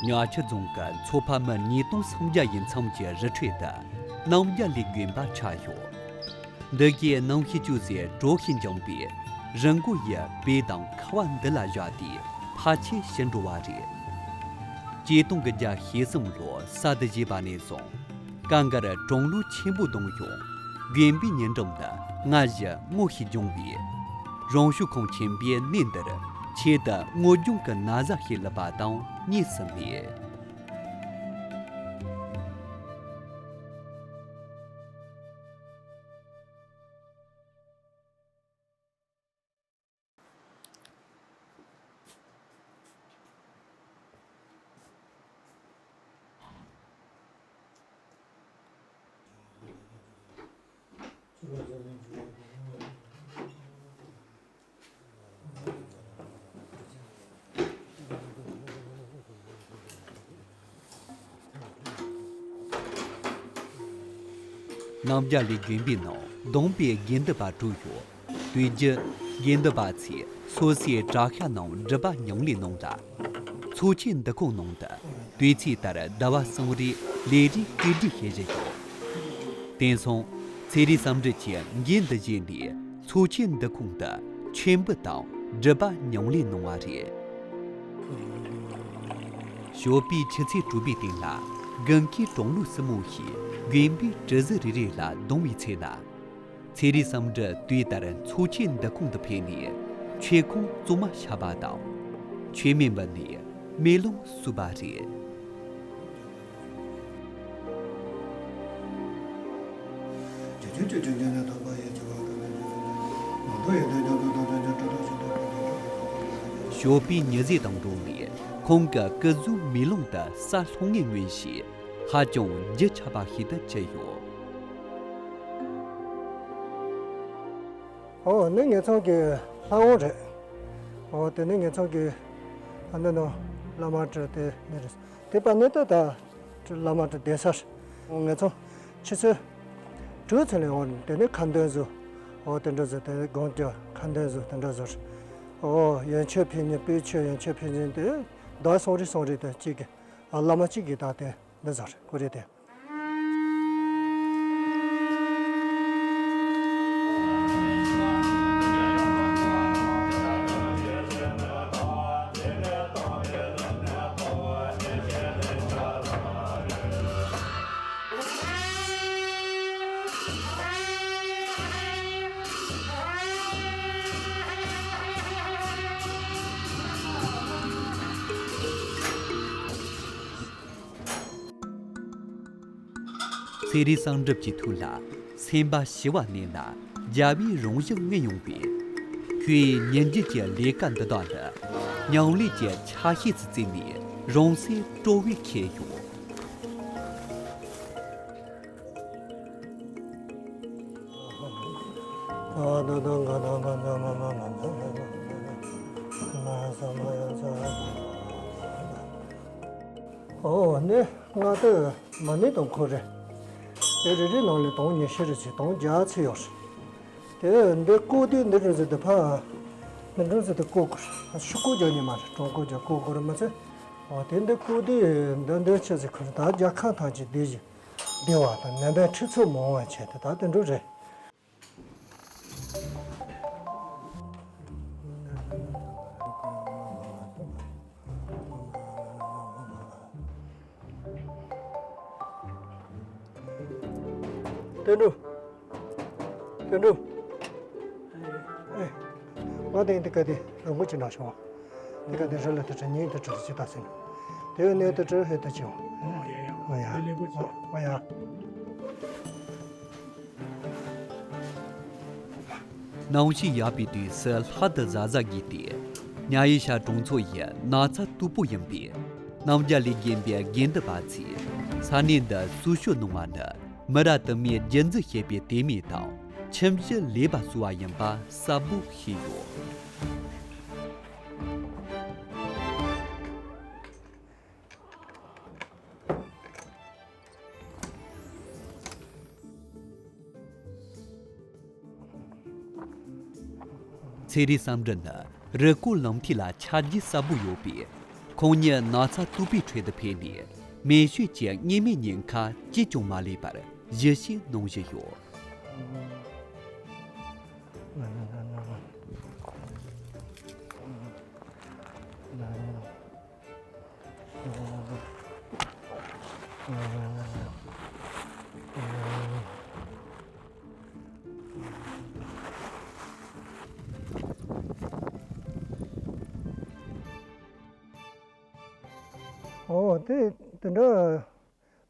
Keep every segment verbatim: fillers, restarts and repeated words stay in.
ཉ་ཆུ་རྫོང་གི་མཚོ་ཕ་མི་ཉིས་སྟོང་སུམ་བརྒྱ་ཡི་མཚམས་ཀྱི་རི་ཁྲོད་དུ་རྣམ་རྒྱལ་གླིང་དགོན་པ་ཆགས་ཡོད། འདི་གའི་རྣམ་ཤེས་ཅུང་ཟད་གྲོ་ཞིང་ལྗང་པའི་རི་མགོ་ཡི་བེའུ་དང་ཁ་བ་འདི་ལ་བཞག་སྟེ་ཕལ་ཆེར་ཞི་འགྲོ་བ་རེད། ཆིག་སྟོང་དགུ་བརྒྱ་ཞེ་གསུམ་ལོར་ས་དེ་བཞེས་པ་ནས་བཟུང་། གངས་དཀར་གྲོང་ལོ་ཆེན་པོ་གདུང་ཡོད། དགོན་པའི་ཉེ་འགྲམ་དུ་སྔ་ཕྱི་སྔོ་ཞེས་སྦྱོང་བའི་རང་ཤུགས་ཁང་ཆེན་པོའི་གནས་འདིར་ཆེད་དུ་དངོས་སྦྱོང་གི་ན་བཟའ་ཞིག་ལུས་པ་དང་གཉིས་སུ་མེད། རྣམ་རྒྱལ་གླིང་དགོན་པའི་ནང་སྡོམ་པའི་དགེ་འདུན་པ་དྲུག་ཡོད། དུས་རྒྱུན་དགེ་འདུན་པ་ཚོས་སོ་སོའི་གྲྭ་ཤག་ནང་སྒྲུབ་པ་ཉམས་ལེན་གནང་ལ། ཚོགས་ཆེན་འདུ་ཁང་ནང་དུ་དུས་ཚོད་ལྟར་ཟླ་བ་གསུམ་རེའི་ལས་རིམ་བཀོད་སྒྲིག་བྱེད་བཞིན་ཡོད། དེང་སང་ཚེ་རིང་བསམ་འགྲུབ་ཀྱིས་འགན་འདི་བཞེས་ནས་ཚོགས་ཆེན་འདུ་ཁང་དུ་མཆོད་འབུལ་དང་སྒྲུབ་པ་ཉམས་ལེན་གནང་བ་རེད། ཞོགས་པའི་ཆུ་ཚོད་དྲུག་པའི་སྟེང་ལ་དགུན་ཁའི་གྲང་ལྷོག་སྲུ་མོ་ཞིག་དགོན་པའི་གྲུ་གཟིངས་རེ་རེ་ལ་ལྡང་བའི་ཚེ་ན། ཚེ་རིང་བསམ་འགྲུབ་དུས་ལྟར་ཚོགས་ཆེན་འདུ་ཁང་དུ་ཕེབས་ནས་མཆོད་ཁང་བཙུན་མ་བཤམས་པ་དང་། མཆོད་མེ་འབུལ་ནས་མེ་ལོང་བསུས་པ་རེད། ཞོགས་པའི་ཉི་ཟེར་དང་འགྲོགས་ནས་ཁོང་གི་སྐུ་གཟུགས་མེ་ལོང་དུ་ས་ལྷུང་ངེ་མངོན་ཞིང་ཧ་ཅང་རྒྱུ་ཆགས་པ་ཞིག་ཏུ་གྱུར་ཡོད། ཨོ་ནི་ངེད་ཚང་གི་ལྷ་ཁང་རེད། ཨོ་དེ་ནི་ངེད་ཚང་གི་ཨ་ནི་ནང་བླ་མ་དེ་ནི་རེད། དེ་པ་ནི་ད་ད་བླ་མ་དེ་བསྡད་ས་རེད། ངེད་ཚང་ཆུ་ཚོད་དྲུག་ཚུན་ལས་འོང་དེ་ནི་ཁ་འདོན་བཟོ། ཨོ་དེ་འདྲ་བཟོ་དེ་དགོངས་རྒྱབ་ཁ་འདོན་བཟོ་དེ་འདྲ་བཟོ་རེད། ཨོ་ཡན་ཆད་ཕེབས་ནི་དཔེ་ཆོས་ཡན་ཆད་ཕེབས་ནི་དེ་ཟླ་གསུམ་རེ་གསུམ་རེ་དེ་གཅིག་གི་ཨ་བླ་མ་གཅིག་གི་ད་དེ་འདི་བཟོ་རེད་ཀུ་རེ་དེ། ཚེ་རིང་བསམ་འགྲུབ་ཀྱི་ཐུགས་ལ་སེམས་པ་ཞི་བ་གནས་ན་རྒྱལ་བའི་རང་བཞིན་མངོན་ཡོང་བས། ཁོས་ཉིན་རྒྱུན་གྱི་ལས་ཀ་འདི་དག་ལ་ཉམས་ལེན་གྱི་ཆ་ཤས་སུ་བརྩིས་ནས་རང་སེམས་སྤྲོ་བས་ཁེངས་ཡོང་། ཨོ་ནི་ང་ཏི་མ་ནི་དང་ཁོ་རེ། དེ་རེ་རེ་ནང་ལས་དང་ཉི་ཤུ་རེ་ཚེ་དང་བརྒྱ་ཚེ་ཡོད་རེད། དེ་འདི་ཀོ་དེ་འདི་རེ་ཚེ་དེ་ཕ། འདི་འདྲ་ཚེ་དེ་ཀོ་ཁོ་རེ་ཤུ་ཀོ་རྒྱག་ཉི་མ་རེད་གྲོང་ཀོ་རྒྱག་ཀོ་ཁོ་རེ་མ་ཚེ། ཨོ་དེ་འདི་ཀོ་དེ་འདི་འདི་ཆེ་ཚེ་ཁོ་རེ་ད་རྒྱ་ཁ་ཐང་ཅིག་བསྡད་བཞིན་བསྡད་པ་དང་ནན་པའི་ཁྲི་ཚོ་མང་བ་བྱས་དེ་ད་དེ་འདྲ་རེད། དོན་གྲུབ། དོན་གྲུབ། ཨེ། ང་དེ་འདི་ག་དེ་རང་མགོ་ཅིག་ན་བྱུང་བ། འདི་ག་དེ་རི་ལ་དེ་དྲི་ཉིན་དེ་དྲི་ཅི་ད་ཟིན། དེ་བས་ནས་དེ་དྲི་ཧེ་དེ་ཅི་ཡོང་། ཨོ་ཡ། ཨོ་ཡ། གནམ་གཤིས་ཡག་པའི་དུས་སུ་ལྷ་དུ་གཟབ་གཟབ་བགྱིས་ཏེ། ཉ་ཡི་ཤ་གྲོང་ཚོ་ཡི་ན་ཚ་སྟུག་པོ་ཡིན་པས། རྣམ་རྒྱལ་གླིང་དགོན་པའི་དགེ་འདུན་པ་ཚོས་ས་གནས་འདི་གསོ་སྐྱོང་གནང་བ་ནི་མི་རབས་དུ་མས་རྒྱུན་འཛིན་བྱེད་པའི་དད་མོས་དང་ཁྱིམ་གཞིས་ལེགས་པར་གསོ་བ་ཡིན་པ་གསལ་པོ་ཤེས་ཡོད། ཚེ་རིང་བསམ་འགྲུབ་ནི་རི་སྐོར་ལམ་ཐིག་ལ་ཆ་རྒྱུས་གསལ་པོ་ཡོད་པས། ཁོང་ཉིད་ན་ཚ་སྟུག་པོའི་ཁྲོད་དུ་ཕེབས་ནས་མེ་མཆོད་ཀྱི་བརྙན་མའི་ཉེན་ཁ་ཅིས་ཀྱང་མ་ལུས་པར་ཞི་བྱེད་གནང་བཞིན་ཡོད། ཨོ་དེ་དེ་འདྲ།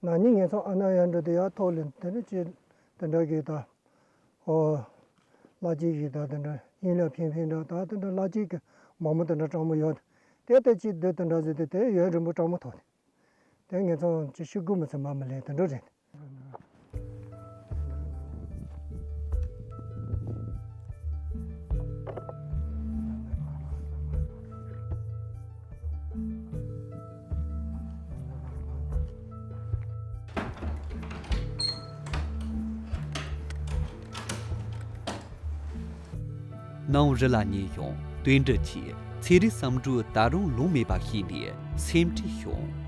ན་ནིང་ངེད་ཚོ་ཨ་ན་ཡ་འགྲོ་དུས་ཡར་ཐོག་ལ་དེ་འདྲ་ཅིག་དེ་འདྲ་གི་ད། ཨོ། བླ་སྤྱི་ཞིག་ད་དེ་འདྲ་ཡིན་ལ་ཕན་ཕན་འདྲ་ད་དེ་འདྲ་བླ་སྤྱི་གི་མང་མོ་དེ་འདྲ་གྲང་མོ་ཡོད། དེ་ལྟ་ཅིག་འདི་དེ་འདྲ་ཟེར་དུས་དེ་ཡུན་རིང་པོ་གྲང་མོ་ཐོག་ནས། དེ་ངེད་ཚོ་ཅི་ཤི་དགོས་མི་ཚེ་མ་མི་ལས་དེ་འདྲ་རེད། ནང་རི་ལ་ཉལ་ཡང་དོན་འགྲུབ་ཀྱིས་ཚན་རིག་བསམ་གྲུབ་ད་རུང་ལོང་མེད་པ་ཤེས་ནས་སེམས་ཁྲལ་བྱུང་།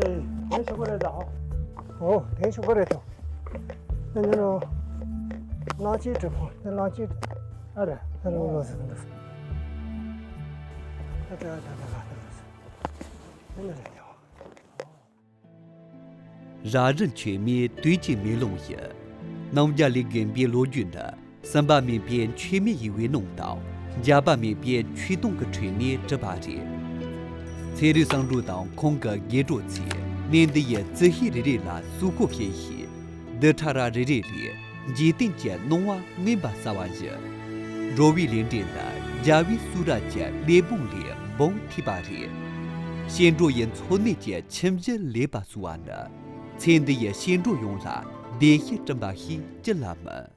ཨེ། དེ་ཤོག་གུ་རེད་ད། ཨོ། དེ་ཤོག་གུ་རེད་དོ། ཨ་ནི་རོ། གླང་ཆེན་གྲུབ་ཕུག་ནི་གླང་ཆེན། ཨ་རེད། ཨ་རེད། ལོ་ཟེར་གི་འདུག་ཨ་ད་ད་ད་ད་ད་ཟེར། ཨ་ནི་རེད་དོ། རྭ་རི་མཆོད་མེའི་དུས་ཀྱི་མེ་ལོང་ཡི། རྣམ་རྒྱལ་ལས་དགོན་པའི་ལོ་རྒྱུས་འདི། ཟིན་པ་མེད་པའི་མཆོད་མེ་ཡི་འོད་སྣང་དང་། འཇམ་པ་མེད་པའི་ཆོས་དུང་གི་ཁྲོད་ནས་གྲུབ་པ་རེད། ཚན་རིག་བསམ་གྲུབ་དང་ཁོང་གི་དགེ་གྲོགས་ཚོས་གནས་འདི་ཡི་རྩི་ཤིང་རེ་རེ་ལ་གསོལ་ཁ་ཕུལ་ཞིང་། རྡུལ་ཕྲ་རབ་རེ་རེ་ལས་འཇིག་རྟེན་གྱི་སྣང་བ་མངོན་པར་གསལ་བ་བཞིན། འགྲོ་བའི་ལས་འབྲས་ནི་རྒྱལ་བའི་གསུང་རབ་ཀྱི་གླེགས་བམ་ལས་འབུམ་ཐིགས་པ་རེད། བྱེ་འགྲོ་ཡི་འཚོ་གནས་ཀྱི་ཁྱིམ་གཞིས་ལེགས་པར་གསོ་བ་ནི། ཚེ་འདི་ཡི་བྱེ་འགྲོ་ཡོངས་ལ་བདེ་སྐྱིད་བསྐྲུན་པ་ཞིག་ཅི་ལ་མིན།